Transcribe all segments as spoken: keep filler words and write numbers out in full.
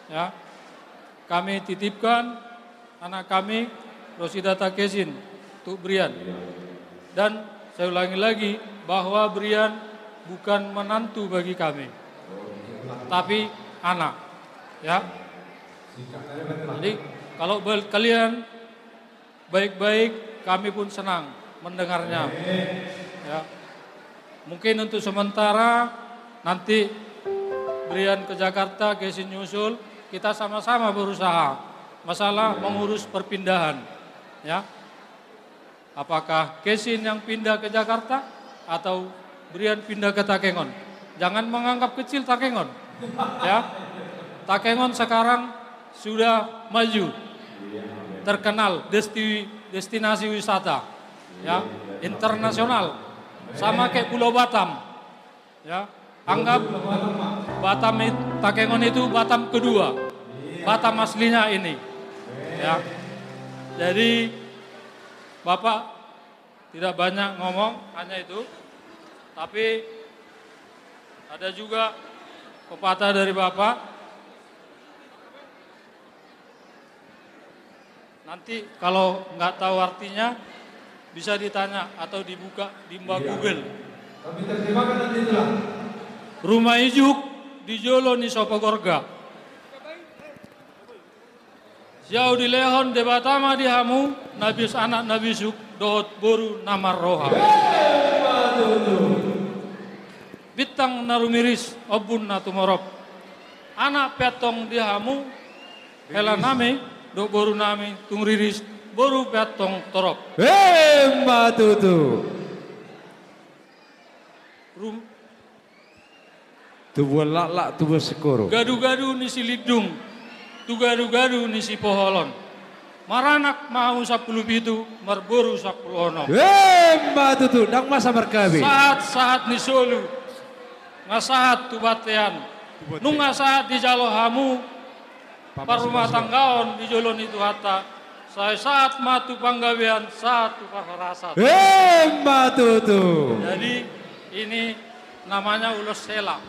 Ya, kami titipkan anak kami, Rosida Takesin, untuk Brian. Dan saya ulangi lagi bahwa Brian bukan menantu bagi kami, tapi anak. Ya. Jadi, kalau bel-, kalian baik-baik, kami pun senang mendengarnya. Ya. Mungkin untuk sementara, nanti Brian ke Jakarta, Kesin nyusul, kita sama-sama berusaha. Masalah mengurus perpindahan. Ya. Apakah Kesin yang pindah ke Jakarta atau Brian pindah ke Takengon? Jangan menganggap kecil Takengon. Ya. Takengon sekarang sudah maju, terkenal, desti-, destinasi wisata, ya, internasional, sama kayak Pulau Batam, ya. Anggap Batam it-, Takengon itu Batam kedua, Batam aslinya ini, ya. Jadi, Bapak tidak banyak ngomong, hanya itu. Tapi ada juga pepatah dari Bapak. Nanti kalau nggak tahu artinya, bisa ditanya atau dibuka di Mbah Google. Kami terjemahkan nanti itulah. Ruma ijuk di jolo ni sopo gorga. Sian dilehon Debata ma di hamu, na bis-, anak na bisuk, dohot boru na marroha. Bintang na rumiris, ombun na tumorop. Anak pe antong di hamu, hela nami, dohot boru nami, tung riris, boru pe antong torop. Emma tutu. Rum-, Tubuan laklak, tubuan singkoru. Gadu-gadu ni Silindung, tu gadu-gadu ni Sipoholon. Maranak ma hamu sampulu pitu, marboru sampulu onom. Emma tutu, ndang masa markabin. Sahat-sahat ni solu, nga sahat tu bontean. Tu bontean. Nunga sahat dijalo hamu, parrumatanggaon di jolo ni Tuhanta, sai sahat ma tu panggabean, sahat tu parhorasan. Emma tutu. Jadi, ini namanya ulos hela.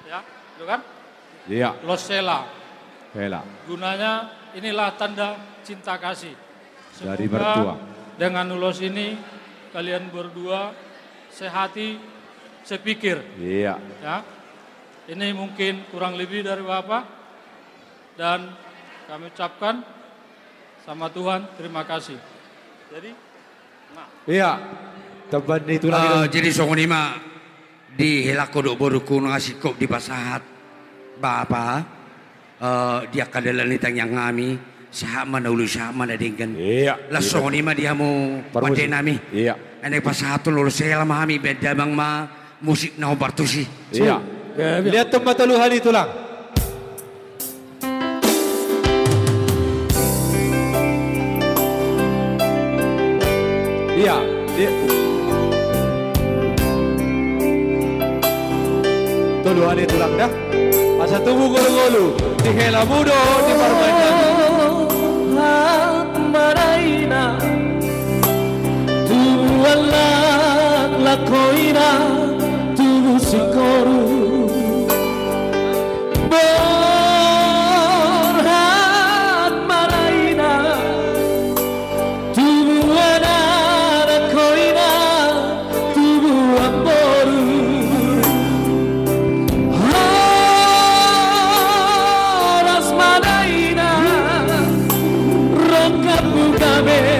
Ya, itu kan? Iya. Ulos hela. Hela. Gunanya, inilah tanda cinta kasih. Dari mertua. Semoga dengan ulos ini, kalian berdua sehati, sepikir. Iya. Ya. Ini mungkin kurang lebih dari Bapak. Dan kami ucapkan sama Tuhan, terima kasih. Jadi, nah. Iya. Tempat itu lagi. Eh, jadi songon i ma di helangku dohot borungku, nunga singkop dipasahat Bapa, eh, di angka dalan ni tangiang nami, sahat ma na uli, sahat ma na denggan. Iya. Laos songon i ma di hamu pande nami. Iya. Ane pasahathon ulos hela ma hami, baen damang ma musik na hombar tusi. Iya. Lihat tempat tolu hali tulang. Iya, iya. Tolu hali tulang dah. Asa tubu golu-golu di hela mudo di parmainan. Hat maraina. Tubuan laklak hoira, tubu singkoru. Borhat maraina, tubuan anak hoira, tubuan boru. Horas maraina, rongkapmu gabe.